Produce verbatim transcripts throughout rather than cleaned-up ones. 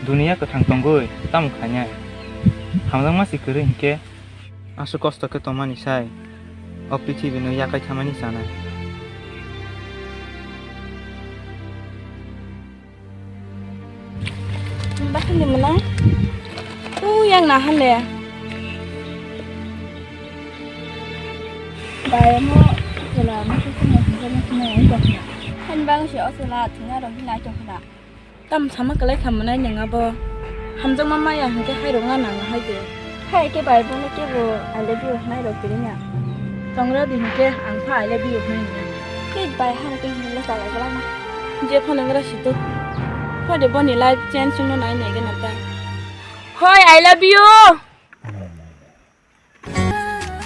Duniya kwthang tongwi tamo khainai? Hamjakma se kwrwi hinkhe aswk kosto khe tongmani sai o pithibino yakai thamani chanai. Bakhin di mwnai. Tu yang nahan le. Bayamo chwla musu kumo hinjani kumo ungkha. Han bang si o chwla thwngna rok hinai tongkhna. Tam sama kwlai kha mwnai nang abo. Hamjakma maya hinkhe hai rok nang hai de. Hai khe bai bono kebo I love you hwnai rok kwrwi na. Tongra di hinkhe ang pha I love you hwnwi na. Tei bai hano tei hinwi le chalai glak na. Je phano ngra si tu. Pha de boni life change wngno nai nai gana ta. Hoi, I love you.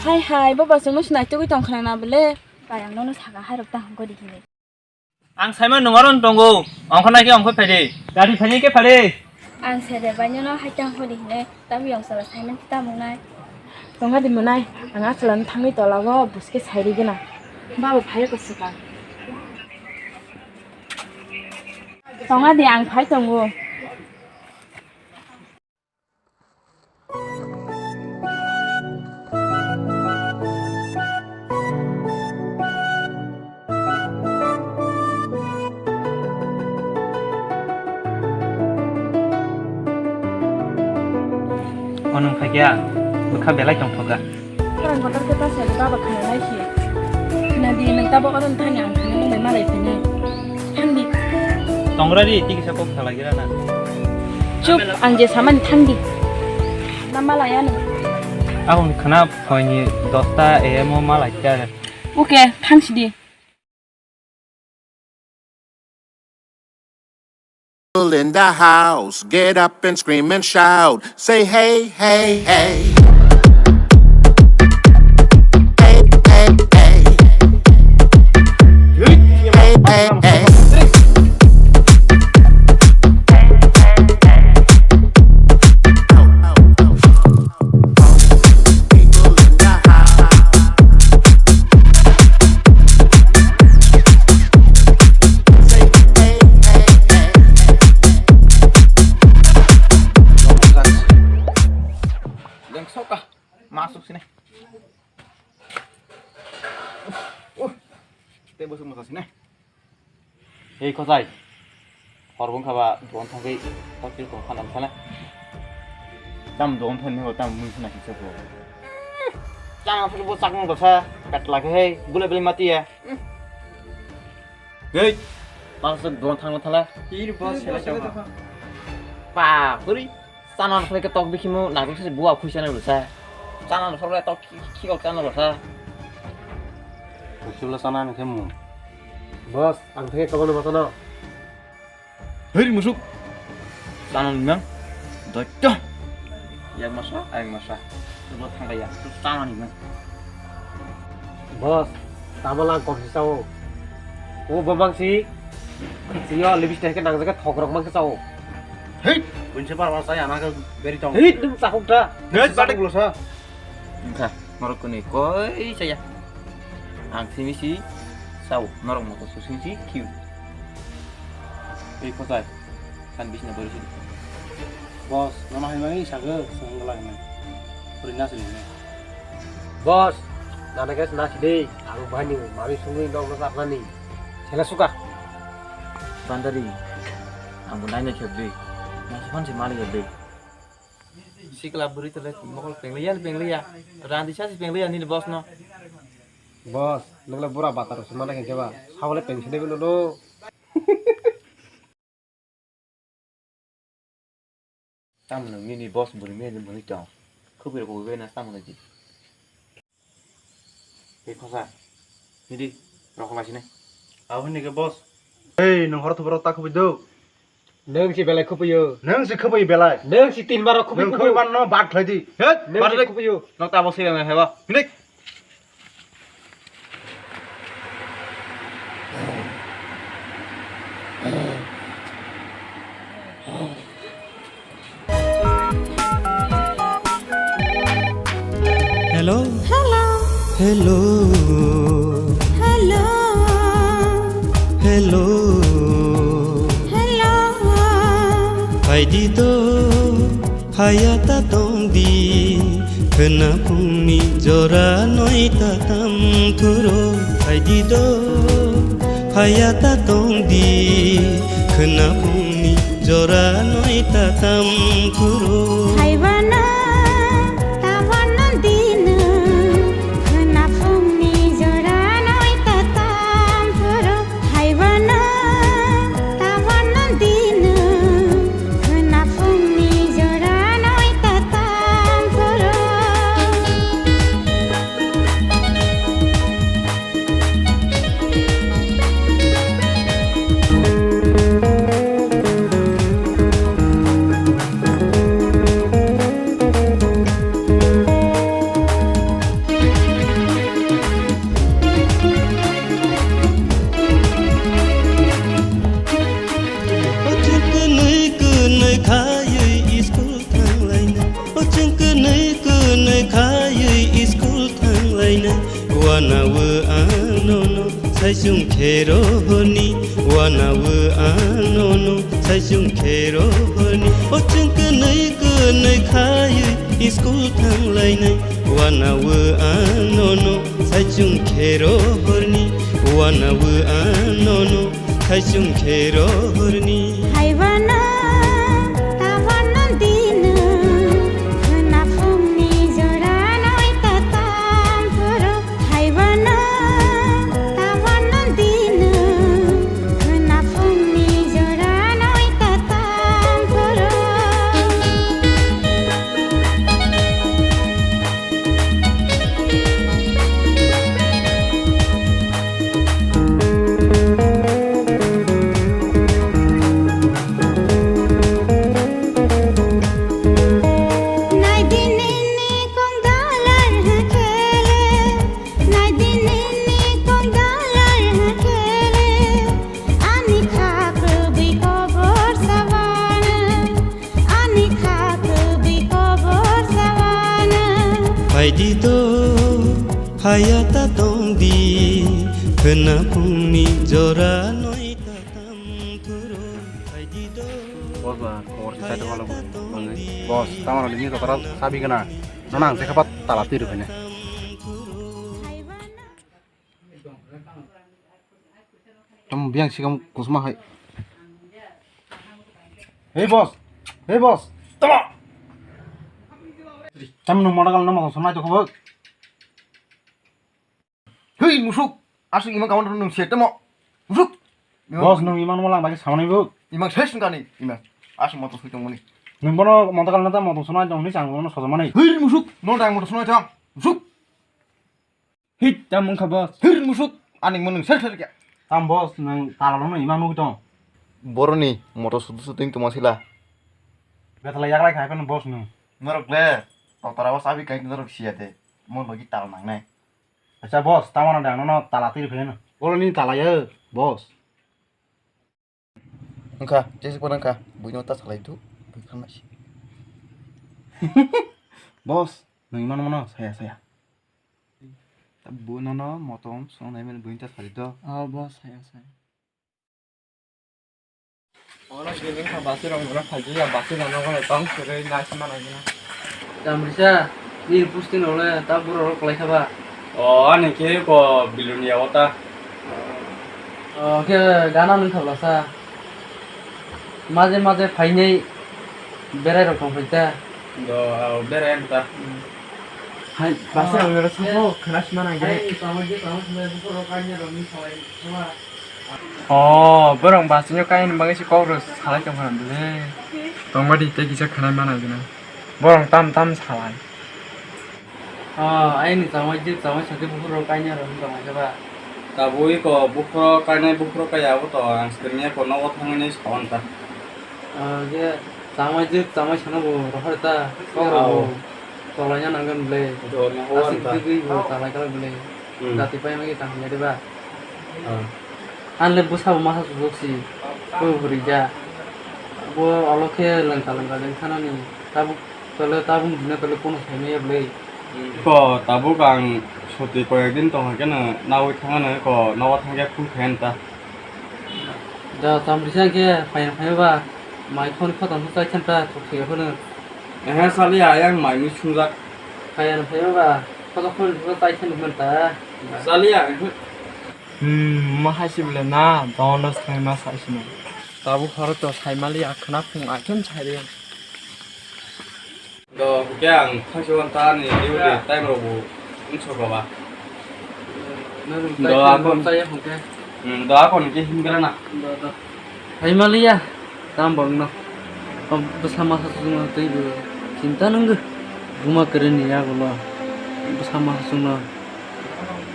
Hai hai, baba chwngno sinai tugwi tong khna na bole. Bai ang nono saka hai rok ta hangko di hinwi. Ang saimano nwng oro tongo, ongkha nai khe ongkha phaidi. Gari phaini khe phaidi. Ang sede bai nono hai tang holi hine, tabi ang sala saiman kita mungnai. Tonga di munai, ang asala thangni tola go buske sairi gena. Baba phai ko suka. Tonga di ang phai tongo. Onong phai khe bwkha belai tongthoka. Khorang kotor khe ta sari baba khna nai si. Khna di nwng tabo oron thani ang khna nang bai malai phini. Thang di. Tongra di, tiki sa kok khala gira na. Chup, ang je samani thang di. Na malai ano. Aboni khna phoini dosta A M o malai kya. Oke, thang si di. People in the house, get up and scream and shout. Say hey, hey, hey. Hey, hey, hey. Hey, hey, hey. Leng soka, masuk sini. Uh, teh busuk masa sini. Hei khosai, hor bung khaba duan thangwi toktil tong khanam sana. Tam duan thani ho tam mui sana kisa ko. Tam asal bo chakma dosa, katla khe hei, gula beli mati ya. Hei, pasuk duan thangma thala. Iri bos sela chakma. Pa, puri. Chana rwkhlai khe tok bikhimo nangkuk se bua khuisa nang rwsa. Chana rwkhlai tok khi-, khikok chana rwsa. Khuisula chana nang khe mu. Boss, ang thangwi kwbangno ma chana. Hei, musuk. Chana nang. Doito. Yak masa, ayang masa. Tebo thangkaya. Chana nang. Boss, tamo lang kok si sao. O bo mangsi. Sio lipstick ke nang jaga thok rok mangsi sao. Hei, bunse bar bar saya anak beri tong. Hei, tum cakuk da. Hei, batik lo sa. Engkha, norok kuni koi saya. Ang simi si sao, norok moto susing si kiu. Hei, kotai. Kan bisna bori sini. Boss, nono hai mai sago, senggola ini. Purina sini. Boss, nana guys na sini. Ang bani, mami sungui dong na saknani. Sela suka. Bandari, ang bunai na khebdi. Mas pan si mali khebdi. Sikla buri tole mokol pengliya, pengliya. Randi sa si pengliya nini boss no. Boss, nungla bura batar si mana kheba. Sawale pension de no. Tamno nini boss buni mehdi buni tong. Khubui rok bai na tamno di. Hei khosa. Nidi rok lai sini. Aboni ke boss. Hei, nung hor thubro ta khubui do. Nung si belai khupuyo. Nung si khubui belai. Nung si tin bar khubui. Nung khubui bar no bat khlai di. Het, nung si khupuyo. Nok ta bo se heba. Nidi. Hello. Hello. Hello. Hello. Hello. Hello. Phaidi do, phaya ta tong di, khwna phungni jora noi ta tam phuru. Phaidi do, phaya ta tong di, khwna phungni jora noi ta tam phuru. Phaibana, tabana dina, khwna phungni jora noi ta tam phuru. Phaibana, tabana dina, khwna phungni jora noi ta tam phuru. O chwng kwnwi kwnwi khaiwi school thanglainai. O chwng kwnwi kwnwi khaiwi school thanglainai. Wanawo ang nono saichung khero horni. Wanawo ang nono saichung khero horni. O chwng kwnwi kwnwi khaiwi school thanglainai. Wanawo ang nono saichung khero horni. Wanawo ang nono saichung khero horni. Phaibana, tabana dina, khwna phungni jora noi ta tam phuru. Phaibana, tabana dina, khwna phungni jora noi ta tam phuru. Naidinini kong dalar hakele, naidinini kong dalar hakele, ani kha kwbwi kobor sawana. Ani kha kwbwi kobor sawana. Phaidi do, phaya ta tong di, khwna phungni jora noi ta tam phuru. Phaidi do. Boss ba, khobor se sai tongma logo. Boss, tamaro lini to tara sabi gana. Nona ang se khapat tala twi rw khaina. Tamo biyang sikam kusma hai. Hey boss, hey boss. Tamo. Tamo nung motor kalno motor sonai to khobok. Hey musuk, asuk imang kawan nung siya tamo. Musuk. Boss nung imang mo lang bagi samanai bo. Imang ses kani imang. Asuk motor sui tong mani. Nung bono motor kalno ta motor sonai tong ni sang bono sojomani. Hey musuk, no dang motor sonai tong. Musuk. Hit, tam wngkha boss. Hir musuk, ani mwnung ser ser khe. Tam boss, nwng tala rwno ima nugwi tong. Boroni motor sudu sudu wng tongma sila. Betala yaglai khai phano boss nwng. Norok le, totara o chabi kai norok siya de. Mo logi tala nangnai. Acha boss, tamano de ang nono tala tiri pheno. Boroni tala ya, boss. Wngkha, jesuk phano wngkha, buino ta salai du, bui khanai si. Boss, nwng imano mano saya saya. Ta buino no motom songnai mani buino ta salai do. Oh, boss, saya saya. Ono gini kha basi rong guna phaji ya, basi nono guna tong suri nasi mana guna. Tamrisa, nini pusti nole ta buro rok lai khaba. O, ani khe ko biluni ya ota. O, khe gana nung khabla sa. Maje maje phainai berai rok tong phai ta. Do, o, berai ang ta. Hai, basi rok yoro sapo khana sima nang gini. O, borok basi no kaini bagwi se kok rok salai tong kha bile. Tongma di tei kisa khana mana gina. Borok tam tam salai. O, aini changmai jik changmai sakhe buphuru rok kainai rok wngtong kha ba. Tabuk iko buphuru kainai buphuru kaya abo to ang skirnya ko nogo thangni sawan ta. O, je changmai jik changmai sana bo rohor ta kok rok bo. Tolai na nangani ble. Asik twi bo talai kala ble. Hmm. Jati pai magi tang ya diba. Ah. Anle bwsabo masa sujuk si, bo bwrwi ja. Bo olo khe lengka lengka leng thanani, tabuk tole tabuk bini tole kono saimaya bwlwi. Ko tabuk ang soti koyek din tongkha khe no nawi thangano ko nogo thangkhe phul khayan ta. Da tamrisa khe phayan phaiba. Mai khon khotang khe chai khen ta, thok thwi phano. Ehe, chaliya, ayang mai mui sungjak. Kaya no phai ba, khoto khon khe chai khen man ta. Chaliya, ehe. Hmm, ma hai si bole na, dono sai ma sai si no. Tabu khoro to sai mali akhna phung ai khen sai de. Do, hwnkhe ang thangsi wan ta ni duty time rok bo wngso kha ba. Do, akon chaya hwnkhe. Hmm, do, akon hwnkhe himgra na. Do, do. Hai maliya, tam bong no. Bwsa masa sung no twi bo chinta nung. Buma kwrwi ni yagulo. Bwsa masa sung no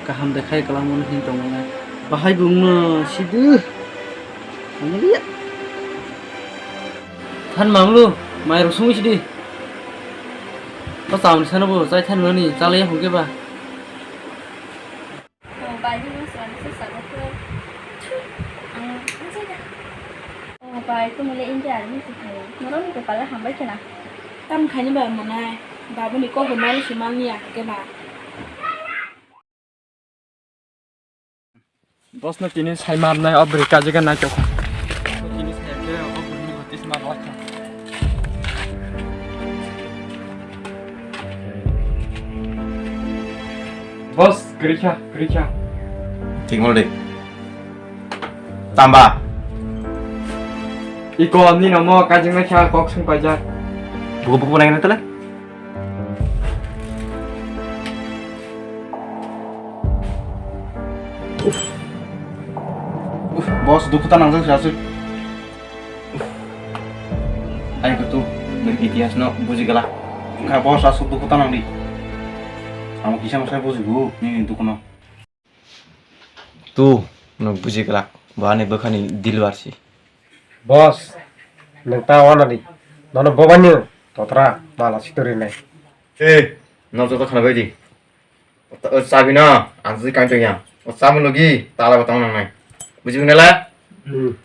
kaham de khai kwlangma no hin tong nai. Bahai bung no sidu. Hai maliya. Than mamlu, mai rok sung sidi. Ba chawni sana bo, chai than mani, chalai ya hwnkhe ba. Oh, bai, ni mas rani se sabo ko. Ang, ang sai da. Oh, bai, ko mole India army se khai. Noro ni ko pala hambai kena. Tam khani ba manai, babu ni ko bo noro si mani ya kena. Boss no tini sai marnai o bwrwi kajagwi naitokha. Tini sai khe o bwrwi ni bwtwi se mar lakha. Boss, kwrwi kha, kwrwi kha. Thik molo de. Tamba. Iko nini omo kajagwi naikha kok swng paijak. Buku buku naikha tele. Uff. Uff, boss, dukhu ta nangjak se aswk. Uff. Ai kutu, nwng itihas no buji glak. Wngkha boss aswk dukhu ta nangdi. Amo kisa mwsai bujigo nini dukhu no. Tu, nwng buji glak. Bo ani bwkhani dilwar si. Boss, nwng ta wanadi. Nono bobani totra mala sitori nai. Eh, no joto khana bai di. O ta-, o chabi no, ang si kain tongya. O chabi logi, tala batang nang nai. Buji nela? Hmm.